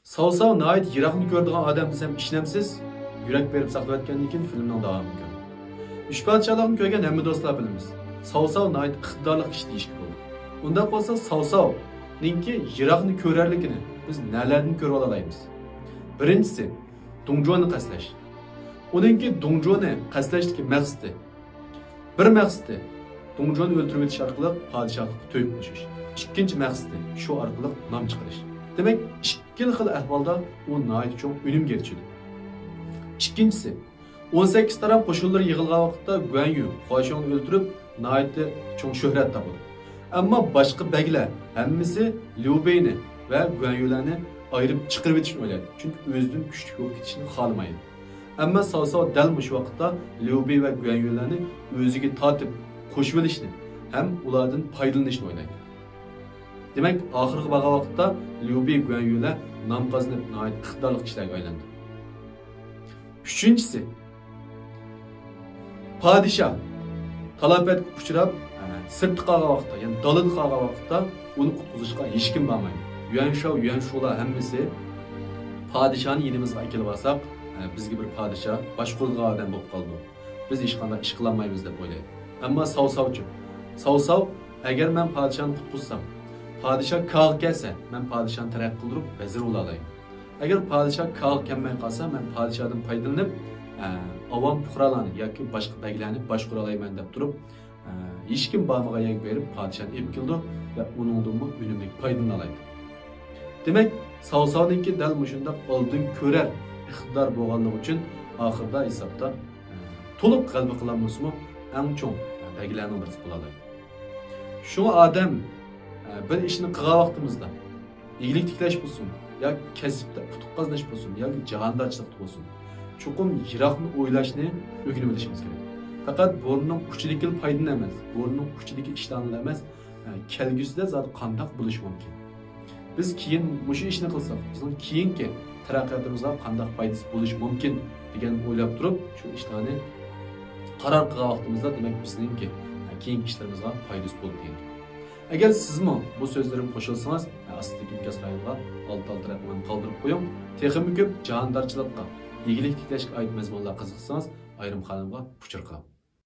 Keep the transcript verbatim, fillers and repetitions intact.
ساۋساۋ ناھايىتى يىراقنى كۆرىدىغان ئادەم دېسەم ئىشىنەمسىز؟ يۈرەك بېرىپ ساقلىۋەتكەندىن كېيىن فىلىمنىڭ داۋامىنى كۆرۈڭ. ئۈچ پادىشاھلىقنى كۆرگەن ھەممە دوستلار بىلىمىز. ساۋساۋ ناھايىتى ئىقتىدارلىق كىشى دېيىشكە بولىدۇ. ئۇنداق بولسا ساۋساۋنىڭكى يىراقنى كۆرەرلىكىنى بىز نەلەردىن كۆرۈۋالالايمىز؟ بىرىنچىسى، دۇڭجۇنى قەستلەش. ئۇنىڭكى دۇڭجۇنى قەستلەشتىكى مەقسىتى، بىر مەقسىتى، دۇڭجۇنى ئۆلتۈرۈۋېتىش ئارقىلىق پادىشاھلىققا تۆھپە قوشۇش. ئىككىنچى مەقسىتى، شۇ ئارقىلىق نام چىقىرىش. دېمەك، ئىككىلا خىل ئەھۋالدا ئۇ ناھايىتى چوڭ ئۈنۈمگە ئېرىشىدۇ. ئىككىنچىسى، ئون سەككىز تارام قوشۇنلىرى يىغىلغان ۋاقىتتا گۇەنيۈ خۇاشيوڭنى ئۆلتۈرۈپ، ناھايىتى چوڭ شۆھرەت تاپىدۇ. ئەمما باشقا بەگلەر ھەممىسى ليۇبېينى ۋە گۇەنيۈلەرنى ئايرىپ چىقىرىۋېتىشنى ئويلايدۇ، چۈنكى ئۆزىدىن كۈچلۈك بولۇپ كېتىشنى خالىمايدۇ. ئەمما ساۋساۋ دەل مۇشۇ ۋاقىتتا ليۇبېي ۋە گۇەنيۈلەرنى ئۆزىگە تارتىپ قوشۇۋېلىشنى ھەم ئۇلاردىن پايدىلىنىشنى ئويلايدۇ. دېمەك، ئاخىرىغا بارغان ۋاقىتتا ليۇبېي، گۇەنيۈلەر نام قازىنىپ، ناھايىتى ئىقتىدارلىق كىشىلەرگە ئايلاندى. ئۈچىنچىسى، پادىشاھ تالاپەتكە ئۇچراپ، سىرتتا قالغان ۋاقىتتا، يەنى دالىدا قالغان ۋاقىتتا ئۇنى قۇتقۇزۇشقا ھېچكىم بارمايدۇ. يۈەنشاۋ، يۈەنشۇلار ھەممىسى پادىشاھنى يېنىمىزغا ئەكېلىۋالساق، بىزگە بىر پادىشاھ باشقۇرىدىغان ئادەم بولۇپ قالىدۇ. بىز ھېچقانداق ئىش قىلالمايمىز دەپ ئويلايدۇ. ئەمما ساۋساۋچۇ؟ ساۋساۋ، ئەگەر مەن پادىشاھنى قۇتقۇزسام، پادىشاھ كاغا كەلسە، مەن پادىشاھنى تەرەققىي قىلدۇرۇپ ۋەزىر بولالايمەن. ئەگەر پادىشاھ كاغا كەلمەي قالسا، مەن پادىشاھدىن پايدىلىنىپ، ئە، ئاۋام پۇقرالارنى ياكى باشقا بەگلەرنى باشقۇرالايمەن دەپ تۇرۇپ، ئە، ھېچكىم بارمىغان يەرگە بېرىپ پادىشاھنى ئېلىپ كېلىدۇ ۋە ئۇنىڭدىنمۇ ئۈنۈملۈك پايدىلىنالايدۇ. دېمەك، ساۋساۋنىڭكى دەل مۇشۇنداق ئالدىن كۆرەر ئىقتىدار بولغانلىقى ئۈچۈن ئاخىردا ھېسابتا، ئە، تولۇق غەلىبە قىلالمىسىمۇ، ئەڭ چوڭ، ئە، بەگلەرنىڭ بىرسى بولالايدۇ. شۇڭا ئادەم، ئە، بىر ئىشنى قىلغان ۋاقتىمىزدا، ئىگىلىك تىكلەش بولسۇن، ياكى كەسىپتە ئۇتۇق قازىنىش بولسۇن، ياكى جاھاندارچىلىقتا بولسۇن، چوقۇم يىراقنى ئويلاشنى ئۆگىنىۋېلىشىمىز كېرەك. پەقەت بۇرنىنىڭ ئۇچىدىكىلا پايدىنى ئەمەس، بۇرنىنىڭ ئۇچىدىكى ئىشلارنىلا ئەمەس، ھە، كەلگۈسىدە زادى قانداق بولۇشى مۇمكىن؟ بىز كېيىن مۇشۇ ئىشنى قىلساق، بىزنىڭ كېيىنكى تەرەققىياتىمىزغا قانداق پايدىسى بولۇشى مۇمكىن دېگەننى ئويلاپ تۇرۇپ، شۇ ئىشلارنى قارار قىلغان ۋاقتىمىزدا، دېمەك، بىزنىڭكى، ھە، كېيىنكى ئىشلىرىمىزغا پايدىسى بولىدۇ دېگەن. ئەگەر سىزمۇ بۇ سۆزلىرىمگە قوشۇلسىڭىز، ئاستىدىكى ئىنكاس قايدىغا ئالدى-ئالدى رەقىمىمنى قالدۇرۇپ قويۇڭ. تېخىمۇ كۆپ جاھاندارچىلىققا، ئىگىلىك تىكلەشكە ئائىت مەزمۇنلارغا قىزىقسىڭىز، ئايرىم خانىمغا ئۇچۇر قىلىڭ.